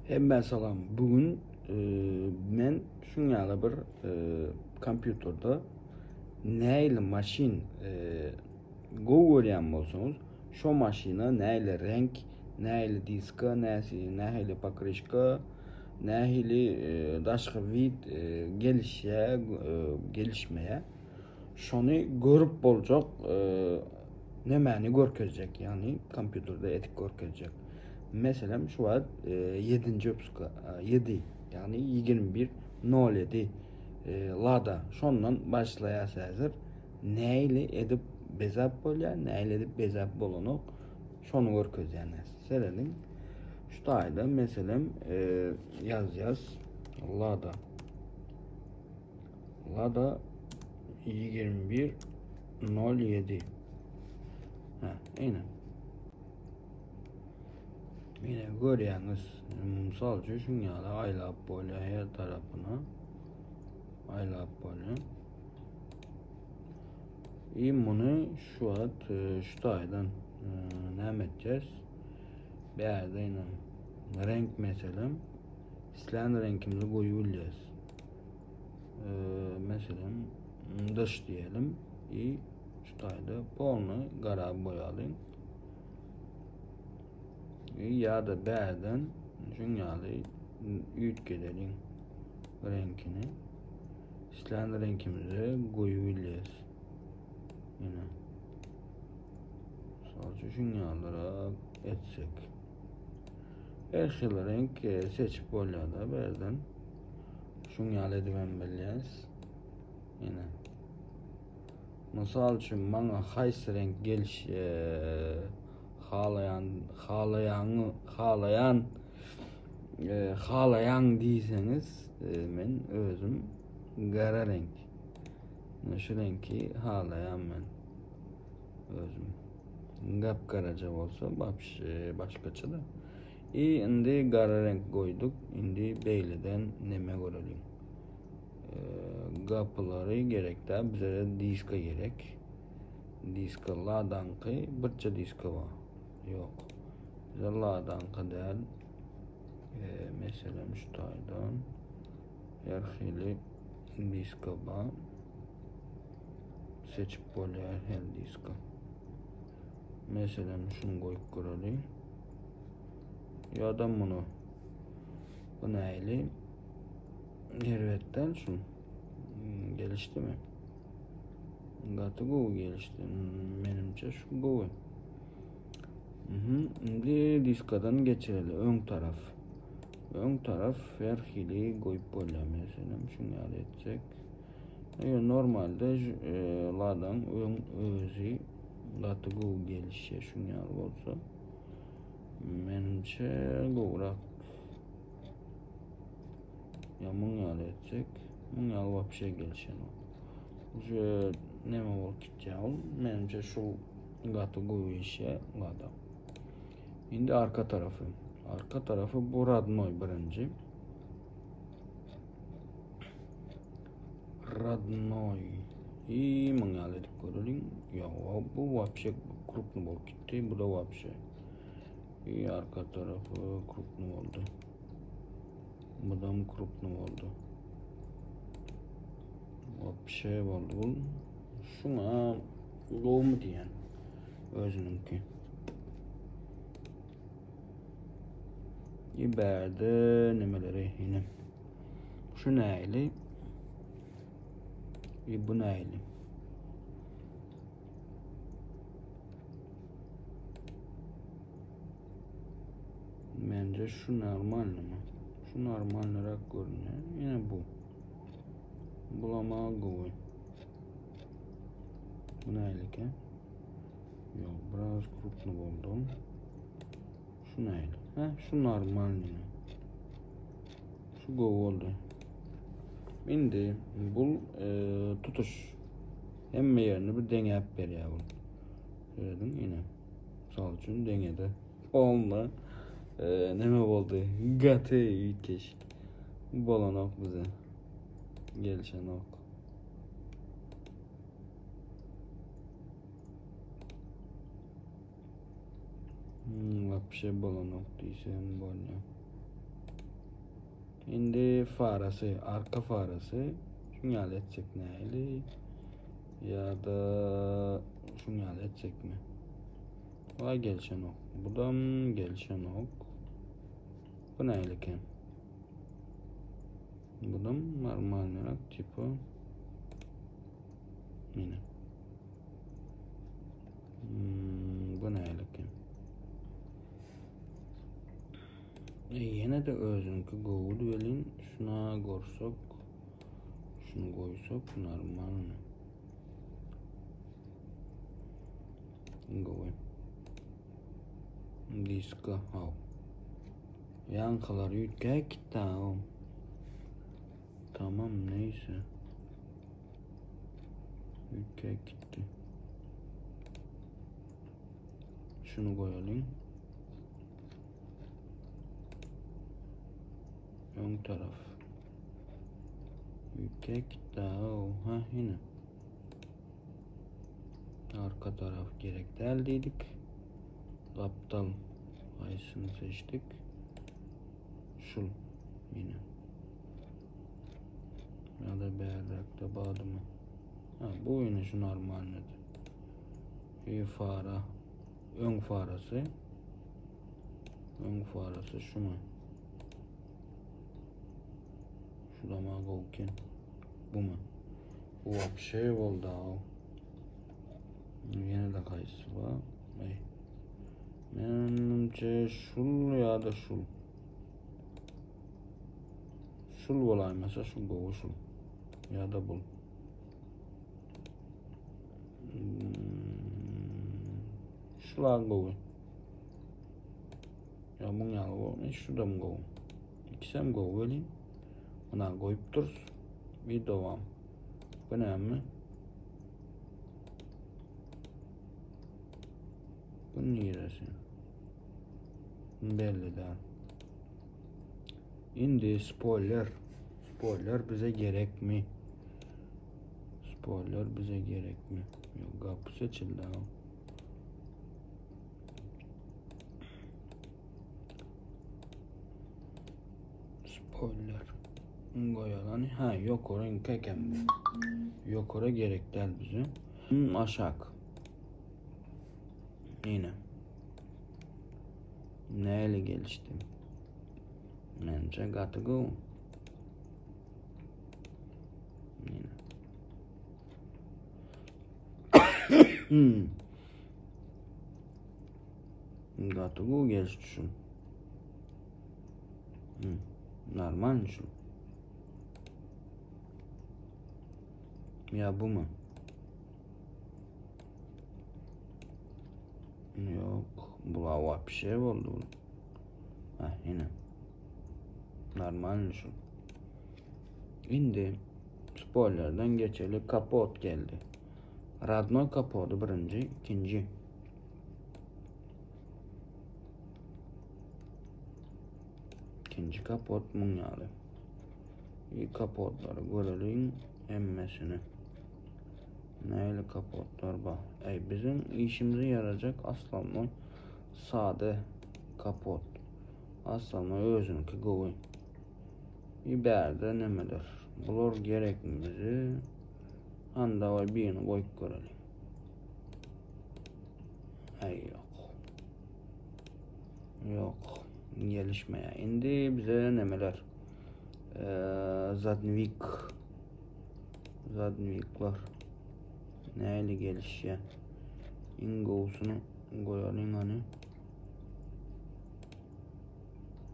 Hemmä salam. Bu gün men şuň ýaly bir kompýuterde nähili maşyn gowy görýän bolsaňyz, şo maşyna nähili reňk, nähili diska, nähili pokryşka, nähili daşky wid gelişýär, gelişmeýär. Şony görüp boljak nemäni görkezjek, ýagny kompýuterde edip görkezjek. Meselem, şu wagt 7-nji wypuska, 7, ýagny 21.07 Lada, şondan başlaýas häzir. Nähili edip bezäp bolýar, nähili edip bezäp bolanok, şony görkezýän häzir. Serediň. Şu taýda meselem ýazýas Lada. Lada 21.07 Ha, ine. Ine görýäňiz, mysal üçin şuň ýaly aýlap bolýar her tarapyna. Aýlap bolýar. I muny şu wagt e, şu taýdan e, näme etjek? Bärde ine renk meselem islän reňkimizi goýup bilýäris. Meselem, dış diýelim i şu taýda polny gara boýalyň. I ýa-da bärden şuň ýaly üýtgedeliň reňkini. Islän reňkimize goýup bilýäris. Ýene. Sadece şuň ýalyrak etsek. Her hil reňk seçip bolýar-da bärden. Şuň ýaly edibem bilýäs. Ýene. Mysal üçin maňa haýsy reňk geliş e, halaýan halaýan halaýan e, halaýan diýseňiz e, men özüm gara reňk. Şu reňki halaýan men özüm. Gap-garaja bolsa wapşe başgaça-da. I indi gara reňk goýduk. Indi beýleden neme göreliň. Gapylary gerek däl, bize diska gerek. Diska ladanky, birçe diska bar. Ýok. Bize ladanky däl. Meselem şu taýdan her hili diska bar. Seçip bolýar her diska. Meselem şunu goýup göreliň. Ýa-da muny. Bu näli? Erbetden şu. Hmm, gelişdi mi? Gaty gowy gelişdi. Hmm, menimçe şu gowy. Mhm, indi diskadan geçireli öň taraf. Öň taraf her hili goýup bolýar. Meselem şuny ýaly etsek. Eger normalde e, ladan öň özi gaty gowy gelişýär şuň ýaly bolsa. Menimçe gowrak. Ya muň ýaly etsek, muň ýaly wapşe gelişenok. Uje neme bolup gitýär ol. Menimçe şu gaty gowy işe lada. Indi arka tarafy. Arka tarafy bu radnoy birinji. Radnoy. I muň ýaly edip göreliň. Ýok, bu wapşe krupny bolup gitdi. Bu da wapşe. I arka tarafy krupny boldy. Bu da krupny boldy. Wapşe boldy bu. Şuna gowmy diýen özüniňki. I bärde nemeleri ýene. Şu näli? I bu näli? Bence şu normalnymy? Şu normalnyrak görünýär. Ýene bu. Bulama gowy. Bu nälik Yok, biraz krupny boldu. Şu nälik? Ha, şu normalny. Şu gowy boldy. Indi bu e, tutuş hemme ýerini bir deňäp berýär bu. Gördün ýene. Mysal üçin deňede. Olma. E, neme boldy? Gaty üýtgeşik. Bolanok bize. Gelişenok. Hmm, vapşe bolanok diýsem bolýar. Indi farasy, arka farasy şuň ýaly etsek nähili? Ýa-da şuň ýaly etsekmi? Vay gelişenok. Budam gelişenok. Bu nähili eken? Budam normalnyrak tipa. Yine. Hmm, bu nähili eken? E, ýene-de özüňki gowudy welin, şuna gorsak, şunu goýsak normalny. Gowy. Diska, haw. Ýaňkylar üýtgäp gitdi haw. Tamam, neyse. Üýtgäp gitdi. Şunu goýalyň. Öň taraf. Üýtgäp gitdi ha, ine. Arka taraf gerek däl diýdik. Gapdal haýsyny seçdik? Şul ine. Ya da bärräkde bardymy? Ha, bu ine şu normalnydy. Bir fara. Öň farasy. Öň farasy şumy? Şu da maňa gowy eken. Bumy? Bu wapşe boldy aw. Ýene-de haýsy bar? Aý. Menimçe şul ýa-da şul. Şul bolaýmasa şu gowy şul. Ýa-da bul. Şular gowy. Ya muň ýaly gowy. Şu da gowy. İkisem gowy welin. Buna goýup durus. Bir dowam. Bu näme? Bu niresi? Belli däl. Indi spoiler. Spoiler bize gerekmi? Spoiler bize gerekmi? Yok, gapy seçildi ha. Spoiler. Goýalany. Ha, ýokary eken bu. Ýokary gerek däl bize. Hmm, aşak. Ýene. Näle gelişdi? Mence gaty gowy. Ýene. Hmm. Gaty gowy gelişdi şu. Hmm. Normal şu. Ya bu mu? Yok. Bu vapşe boldy bu. Ha, ine. Normal şu. Indi spoilerden geçeli kapot geldi. Radnoy kapoty birinji, ikinji. İkinji kapot muň ýaly. İyi kapotlary göreliň hemmesini. Nähili kapotlar bar? Ey biziň işimize yarayacak aslanly sade kapot. Aslanly özüniňki gowy. Bir bärde nemeler? Bular gerekmi bize? Hany daway birini goýup göreliň. Aý ýok. Ýok. Gelişmeýär. Indi bize nemeler? Ee, zadnwik. Zadnwikler. Näli gelişýär? Iň gowusyny goýalyň hany.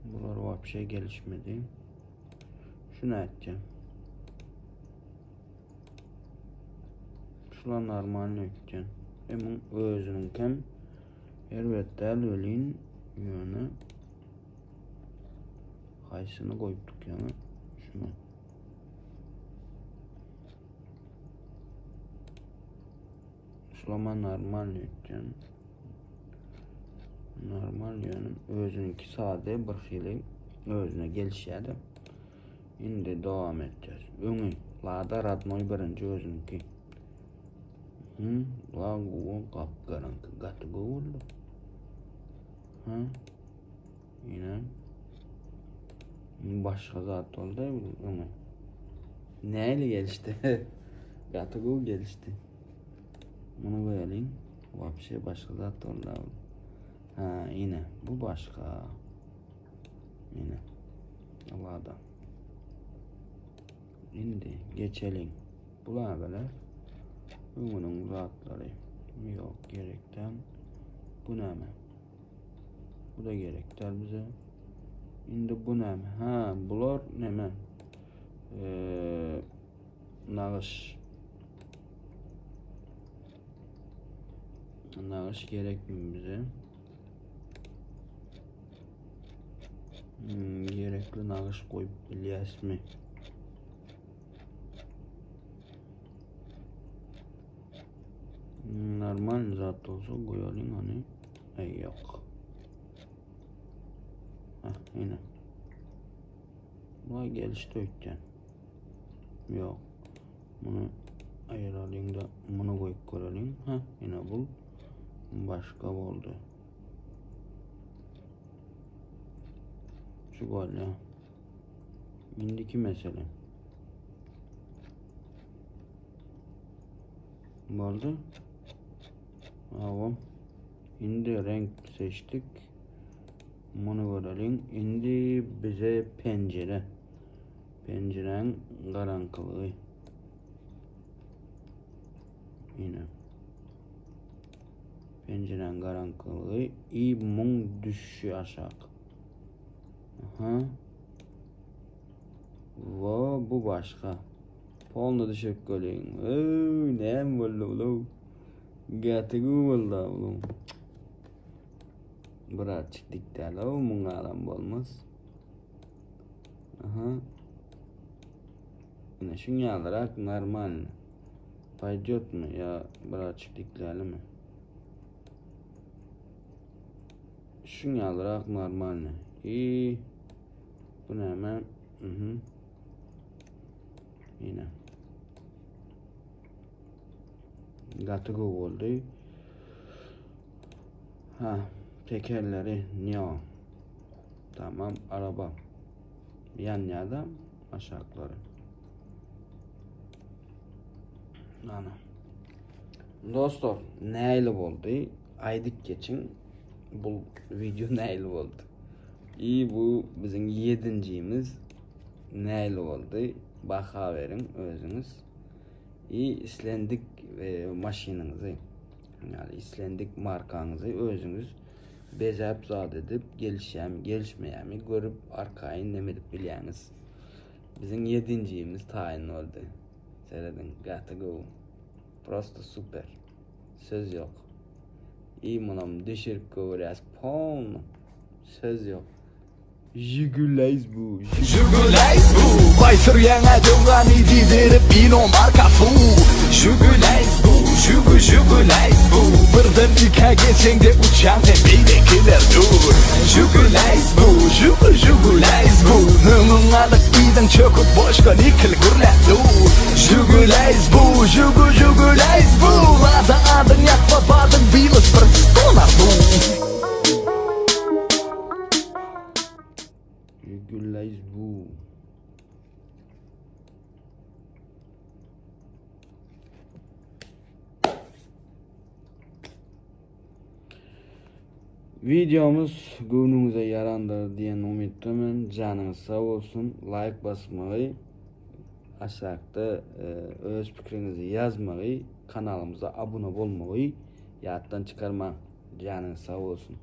Bular wapşe gelişmedi. Şunu eteceğim. Şular normalny öýtýän. E muň özüniňkem erbet däl welin ýöne haýsyny goýupdyk ýaňy şuny. Şulama normalny öýtýän. Normal ýöne özüniňki sade bir hili özüne gelişýär-de. Indi dowam etjäs. Öňi Lada radnoý birinji özüniňki. Hı, la gowy gapgaraňky gaty gowy boldy. Hı. Ine. Başga zat boldy bu öňe. Näli gelişdi? Gaty gowy gelişdi. Muny goýalyň. Wapşe başga zat boldy. Ha, ine bu başga. Ine. Lada. Indi geçeliň. Bular bile öňüniň zatlary. Ýok, gerekden. Bu näme? Bu da gerek däl bize. Indi bu näme? Ha, bular näme? Ee, nagyş. Nagyş gerekmi bize? Hmm, gerekli nagyş goýup bilýäsmi? Normal zat bolsa goýalyň ony. Aý ýok. Ah, ine. Vay gelişdi öýtýän. Ýok. Muny aýyralyň da muny goýup göreliň. Ha, ine bu başga boldy. Şu bolýar. Indiki mesele. Boldy. Hawa. Indi renk seçdik. Muny göreliň. Indi bize penjere. Penjiräň garaňkylygy. Ine. Penjiräň garaňkylygy i muň düşüşi aşak. Aha. Wo, bu başga. Polny düşürip göreliň. Öý, näme boldy bu? Gaty gowy boldy bu. Birazçyk dik däl, o muň alam bolmaz. Aha. Ine şuň ýalyrak normalny. Paýdýotmy ýa birazçyk diklälimi? Şuň ýalyrak normalny. I bu näme? Mhm. Ine. Gaty gowy boldy. Ha, tekerleri neon. Tamam, araba. Ýanýar da aşaklary. Ana. Dostlar, näli boldy? Aýdyp geçiň. Bu video näli boldy? I bu biziň ýedinjimiz näli boldy? Baha beriň özüňiz. I islendik e, maşynyňyzy, ýagny islendik markaňyzy özüňiz bezäp zat edip gelişýärmi, gelişmeýärmi görüp arkaýyn neme edip bilýäňiz. Biziň ýedinjimiz taýyn boldy. Serediň, gaty gowy. Prosto super. Söz ýok. I munam düşürip göwürýäs polny. Söz ýok. Žiguleýs bu. Žiguleýs bu. Baý sürýäň-ä döwrany diýdirip ino marka fu. Žiguleýs bu, žugu žiguleýs bu. Birden ikä geçeňde uçýaň sen beýlekiler dur. Žiguleýs bu, žugu žiguleýs bu. Öňüň alyk yzyň çökük boşka nikil gürläp dur. Žiguleýs bu, žugu žiguleýs bu. Lada adyň ýatma badyň bilis bir dolar bu. Güllaýz bu. Videomuz göwnüňize ýarandyr diýen umytda men. Janyňyz sag bolsun. Like basmagy, aşakda e, öz pikiriňizi ýazmagy, kanalymyza abuna bolmagy ýatdan çykarmaň. Janyňyz sag bolsun.